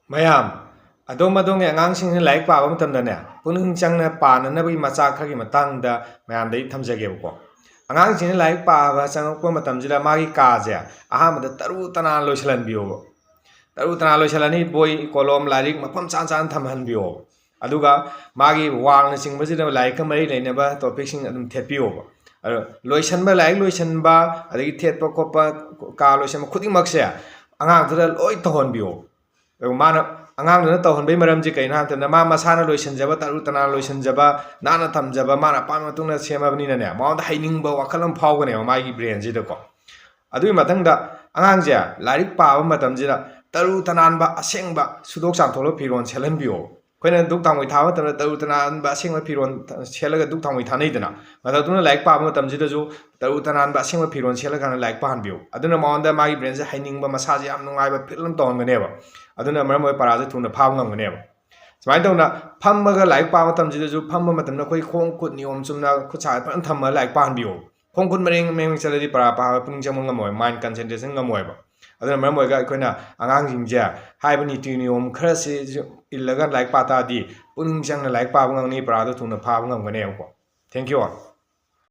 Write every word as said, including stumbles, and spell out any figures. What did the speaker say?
ꯃꯌꯥꯝ, ꯑꯗꯣꯝ ꯑꯗꯣꯝꯒꯤ ꯑꯉꯥꯡꯁꯤꯡꯅ ꯂꯥꯏꯔꯤꯛ ꯄꯥꯕ ꯃꯇꯝꯗꯅꯦ, ꯄꯨꯛꯅꯤꯡ ꯆꯪꯅ ꯄꯥꯅꯅꯕꯒꯤ ꯃꯆꯥꯛ ꯈꯔꯒꯤ ꯃꯇꯥꯡꯗ ꯃꯌꯥꯝꯗ ꯑꯩ ꯊꯝꯖꯒꯦꯕꯀꯣ꯫ ꯑꯉꯥꯡꯁꯤꯡꯅ ꯂꯥꯏꯔꯤꯛ ꯄꯥꯕ ꯆꯪꯉꯛꯄ ꯃꯇꯝꯁꯤꯗ ꯃꯥꯒꯤ ꯀꯥꯁꯦ ꯑꯍꯥꯟꯕꯗ ꯇꯔꯨ ꯇꯅꯥꯟ ꯂꯣꯏꯁꯤꯜꯍꯟꯕꯤꯌꯣꯕ꯫ ꯇꯔꯨ ꯇꯅꯥꯟ ꯂꯣꯏꯁꯤꯜꯂꯅꯤ, ꯕꯣꯏ, ꯀꯣꯂꯣꯝ, ꯂꯥꯏꯔꯤꯛ ꯃꯐꯝ ꯆꯥ ꯆꯥꯅ ꯊꯝꯍꯟꯕꯤꯌꯣꯕ꯫ ꯑꯗꯨꯒ ꯃꯥꯒꯤ ꯋꯥꯜꯅꯆꯤꯡꯕꯁꯤꯗ ꯂꯥꯏꯔꯤꯛꯀ ꯃꯔꯤ ꯂꯩꯅꯕ topic ꯁꯤꯡ ꯑꯗꯨꯝ ꯊꯦꯠꯄꯤꯌꯣꯕ꯫ ꯑꯗꯣ ꯂꯣꯏꯁꯟꯕ, ꯂꯥꯏꯔꯤꯛ ꯂꯣꯏꯁꯟꯕ, ꯑꯗꯒꯤ ꯊꯦꯠꯄ ꯈꯣꯠꯄ, ꯀꯥ ꯂꯣꯏꯁꯟꯕ ꯈꯨꯗꯤꯡꯃꯛꯁꯦ ꯑꯉꯥꯡꯗꯨꯗ ꯂꯣꯏ ꯇꯧꯍꯟꯕꯤꯌꯣ꯫ ꯑꯗꯨꯒ ꯃꯥꯅ, ꯑꯉꯥꯡꯗꯨꯅ ꯇꯧꯍꯟꯕꯒꯤ ꯃꯔꯝꯁꯤ ꯀꯩꯅꯣ ꯍꯥꯏꯕ ꯃꯇꯝꯗ, ꯃꯥ ꯃꯁꯥꯅ ꯂꯣꯏꯁꯤꯟꯖꯕ, ꯇꯔꯨ ꯇꯅꯥꯟ ꯂꯣꯏꯁꯤꯟꯖꯕ, ꯅꯥꯟꯅ ꯊꯝꯖꯕ, ꯃꯥꯅ ꯑꯄꯥꯝꯕ ꯃꯇꯨꯡꯗ ꯁꯦꯝꯃꯕꯅꯤꯅꯅꯦ, ꯃꯉꯣꯟꯗ ꯍꯩꯅꯤꯡꯕ ꯋꯥꯈꯜ ꯑꯃ ꯐꯥꯎꯒꯅꯦꯕ ꯃꯥꯒꯤ brain ꯁꯤꯗꯀꯣ꯫ ꯑꯗꯨꯒꯤ ꯃꯊꯪꯗ ꯑꯉꯥꯡꯁꯦ ꯂꯥꯏꯔꯤꯛ ꯄꯥꯕ ꯃꯇꯝꯁꯤꯗ ꯇꯔꯨ ꯇꯅꯥꯟꯕ, ꯑꯁꯦꯡꯕ, ꯁꯨꯗꯣꯛ ꯆꯥꯝꯊꯣꯛꯂꯒ ꯐꯤꯔꯣꯜ ꯁꯦꯠꯍꯟꯕꯤꯌꯣ꯫ ꯑꯩꯈꯣꯏꯅ ꯙꯨꯞ ꯊꯥꯡꯃꯩ ꯊꯥꯕ ꯃꯇꯝꯗ ꯇꯔꯨ ꯇꯅꯥꯟꯕ ꯑꯁꯦꯡꯕ ꯐꯤꯔꯣꯜ ꯁꯦꯠꯂꯒ ꯙꯨꯞ ꯊꯥꯡꯃꯩ ꯊꯥꯅꯩꯗꯅ, ꯃꯇꯧꯗꯨꯅ ꯂꯥꯏꯔꯤꯛ ꯄꯥꯕ ꯃꯇꯝꯁꯤꯗꯁꯨ ꯇꯔꯨ ꯇꯅꯥꯟꯕ ꯑꯁꯦꯡꯕ ꯐꯤꯔꯣꯜ ꯁꯦꯠꯂꯀꯥꯟꯗ ꯂꯥꯏꯔꯤꯛ ꯄꯥꯍꯟꯕꯤꯌꯨ꯫ ꯑꯗꯨꯅ ꯃꯉꯣꯟꯗ ꯃꯥꯒꯤ brain ꯁꯦ ꯍꯩꯅꯤꯡꯕ, ꯃꯁꯥꯁꯦ ꯌꯥꯝ ꯅꯨꯡꯉꯥꯏꯕ feel ꯑꯃ ꯇꯧꯍꯟꯒꯅꯦꯕ꯫ ꯑꯗꯨꯅ ꯃꯔꯝ ꯑꯣꯏꯔ ꯄꯔꯥꯁꯦ ꯊꯨꯅ ꯐꯥꯕ ꯉꯝꯒꯅꯦꯕ꯫ ꯁꯨꯃꯥꯏꯅ ꯇꯧꯅ ꯐꯝꯃꯒ ꯂꯥꯏꯔꯤꯛ ꯄꯥꯕ ꯃꯇꯝꯁꯤꯗꯁꯨ, ꯐꯝꯕ ꯃꯇꯝꯗ ꯑꯩꯈꯣꯏ ꯈꯣꯡ ꯈꯨꯠ ꯅꯤꯌꯣꯝ ꯆꯨꯝꯅ ꯈꯨꯠ ꯁꯥ ꯐꯖꯅ ꯊꯝꯃꯒ ꯂꯥꯏꯔꯤꯛ ꯄꯥꯍꯟꯕꯤꯌꯨ꯫ ꯈꯣꯡ ꯈꯨꯠ ꯃꯔꯦꯡ ꯃꯔꯦꯡ ꯆꯠꯂꯗꯤ ꯄꯔꯥ ꯄꯥꯕ ꯄꯨꯛꯅꯤꯡ ꯆꯪꯕ ꯉꯝꯃꯣꯏ, mind concentration ꯉꯝꯃꯣꯏꯕ꯫ ꯑꯗꯨꯅ ꯃꯔꯝ ꯑꯣꯏꯔꯒ ꯑꯩꯈꯣꯏꯅ ꯑꯉꯥꯡꯁꯤꯡꯁꯦ ꯍꯥꯏꯔꯤꯕ ꯅꯤꯇꯤ ꯅꯤꯌꯣꯝ ꯈꯔꯁꯤ ꯏꯜꯂꯒ ꯂꯥꯏꯔꯤꯛ ꯄꯥ ꯇꯥꯔꯗꯤ ꯄꯨꯛꯅꯤꯡ ꯆꯪꯅ ꯂꯥꯏꯔꯤꯛ ꯄꯥꯕ ꯉꯝꯒꯅꯤ, ꯄꯔꯥꯗꯣ ꯊꯨꯅ ꯐꯥꯕ ꯉꯝꯒꯅꯦꯕꯀꯣ꯫ Thank you all.